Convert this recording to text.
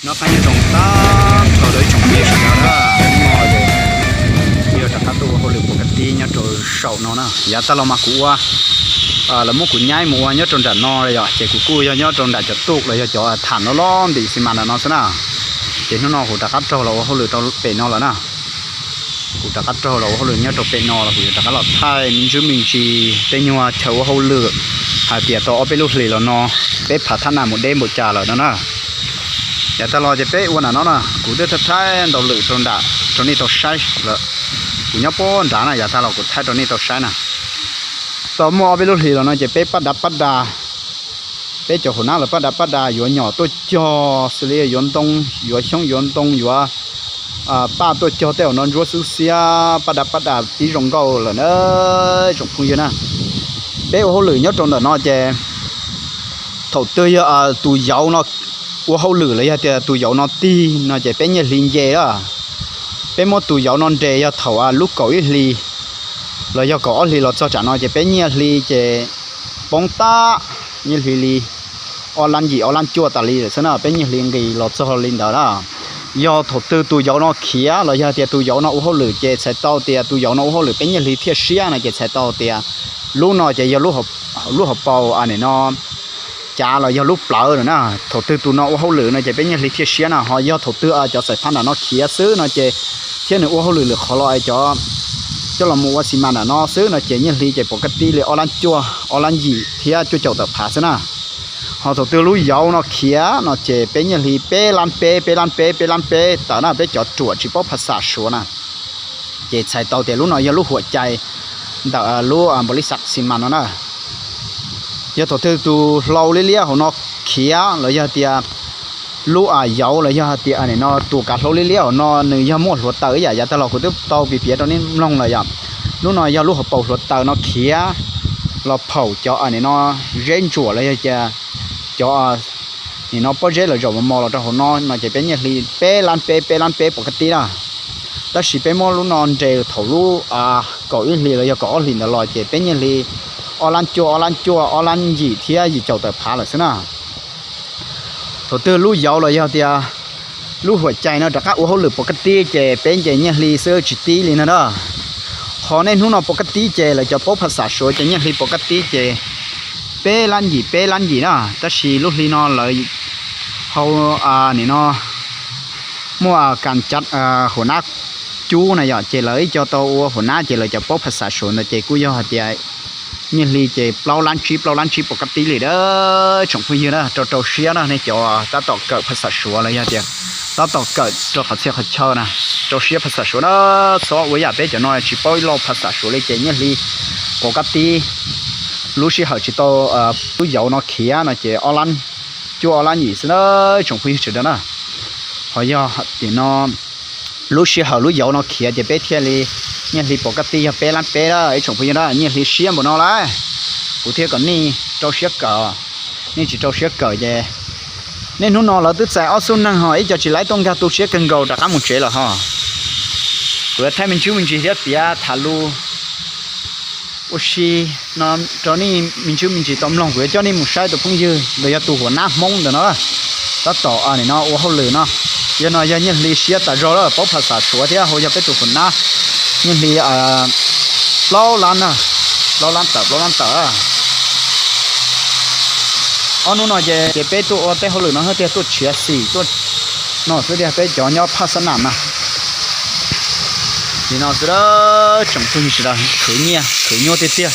Nyob zoo tag nrho rau ib tsoom phooj ywg sawv daws na, hnub no ces yog rov qab tuaj ua hauj lwm pov ka tib nyob rau saum no na. Yav tag los mas kuv ua, lawv muab kuv nyaib mus ua nyob rau nram no yom, ces kuv kuj yog nyob rau nram cov tuj los yog cov tham loj loj ntim xi mas nram no xwb na. Ces hnub no kuv rov qab raug los ua hauj lwm rau pem no lawm na. Kuv rov qab raug los ua hauj lwm nyob rau pem no los kuv yuav rov qab los thaij me ntsis me ntsis tej nyuag chaw ua hauj lwm hais tias tau ob peb lub hlis los no peb phav thab nas mus deb npaum cas lawm no na. Yav tag los ces peb ua nram no na, kuv twb thaij thaij ntau lwm rau nram rau nej tau saib lawm. Kuv nyob puag nrad na, yav tag los kuv thaij rau nej tau saib na. Tau muaj ob peb lub hlis los no ces peb paj dav paj dav, peb cov hauv nab lawv paj dav paj dav yuav nyom tuaj cog xws li yuav ntoo, yuav xyoob yuav ntoo, yuav paj tuaj cog tej hauv no ntsuab xwb xiab, paj dav paj dav tib zoo nkauj lawm na tsoom phooj ywg na. Peb ua hauj lwm nyob rau ntawm no ces thaum twg yog tus yauv no ua hauj lwm los yog tias tus yauv no tig no ces peb nyiaj hli nce lawm. Peb muab tus yauv no nres yog thaum lub kaum ib hlis los yog kaum ob hlis los txog tsam no ces peb nyiaj hli ces poob tag, nyiaj hli li ob lab yim ob lab cuaj tas li lawm xwb na, peb nyiaj hli nqis los txog li ntawd na. Yog thaum twg tus yauv no khiav los yog tias tus yauv no ua hauj lwm ces txhais tau tias tus yauv no ua hauj lwm peb nyiaj hli thiaj siab no ces txhais tau tias lub no ces yog lub hauv paus no cav los yog lub plawv na. Thaum twg tus no ua hauj lwm no ces peb nyiaj hli thiaj siab na. Ho yog thaum twg cov xaim phab nram no khiav xwb no ces thiab nws ua hauj lwm lwm qhov los cov coj los mus ua xi mas nram no xwb no ces nyiaj hli ces pov ka tib li ob lab cuaj ob lab yim thiab cuaj caum tawm phav xwb na. Ho thaum twg lub yauv no khiav no ces peb nyiaj hli peb lab peb, peb lab peb, peb lab peb tawm na, peb cov ruam tsis paub phas xas Suav na. Ces txhais tau tias lub no yog lub huam cai ntawm lub npaum li xav xi mas no na. Yog thaum twg tus hlau liab liab hauv no khiav los yog tias lub yauv los yog tias no tus kav hlau liab liab hauv no nws yog muaj hluav taws ib yam yav tag los kuv twb tau piav piav rau nej mloog lawm yom. Lub no yog lub hauv paus hluav taws no khiav los phaum cov no zeb ntsuam los yog tias cov nim no pob zeb lawm zaum mos mos los rau hauv no no ces peb nyiaj hli peb lab peb, peb lab peb pov ka tib na. Tab sis peb muab lub no nres thaum lub kaum ib hlis los yog kaum ob hlis ntawd los ces peb nyiaj hli ob lab cuaj, ob lab cuaj, ob lab yim thiab yim caum tawm phav lawm xwb na. Thaum twg lub yauv los yog tias lub huam cai no rov qab ua hauj lwm pov ka tib ces peb nce nyiaj hli xwb tsis tib li no na. Qhov nej hnub no pov ka tib ces lawv cov paub phas xas Suav ces nyiaj hli pov ka tib ces peb lab yim peb lab yim na. Tab sis lub hli no lawv hau nim no muaj kas cav huam nab cub na yom, ces lawv ib co tau ua huam nab ces lawv cov paub phas xas Suav ntawd ces kuj yog hais tias nyiaj hli ces plaub lab tsib plaub lab tsib pov ka tib li a tsoom phooj ywg na. Rau rau siab na nej cov tab tom kawm phas xas Suav los yog tias tab tom kawm rau qhov txhia qhov chaw na, rau siab phas xas Suav na. Txhob ua yam peb cov no tsis paub ib lo phas xas Suav li ces nyiaj hli pov ka tib lub sij hawm tsis tau lub yauv no khiav no ces ob lab cuaj ob lab yim xwb na tsoom phooj ywg sawv daws na. Ho yog tias no lub sij hawm lub yauv no khiav ces peb thiaj li nyiaj hli pov ka tib yog peb lab peb na ib tsoom phooj ywg na. Nyiaj hli siab npaum no lawm, kuv thiaj kom nej rau siab kawm. Nej tsis rau siab kawm ces nej hnub no lawv twb txais ob xub neeg ho ib co tsis laib tuaj nkag tu siab kawg nkaus rov qab mus tsev lawm ho. Kuv yuav thaij me ntsis me ntsis thiab piav tham lus ua si no rau nej me ntsis me ntsis tau mloog. Kuv yuav coj nej mus saib tus phooj ywg los yog tus huam nab Hmoob ntawm no tab tom nim no ua hauj lwm no. Yog no yog nyiaj hli siab tas zog lawm, paub phas xas Suav thiab ho yog peb tus huam nab. Nyiaj hli plaub lab na, plaub lab tawm plaub lab tawm. Ob hnub no ces ces peb tuaj ua tej hauj lwm no thiaj tuaj tshiav xim tuaj no xwb tiag, peb cov nyob phaj xab nam na. Nim no xwb tsoom phooj ywg sawv daws, khwv nyiaj khwv nyuaj tiag tiag.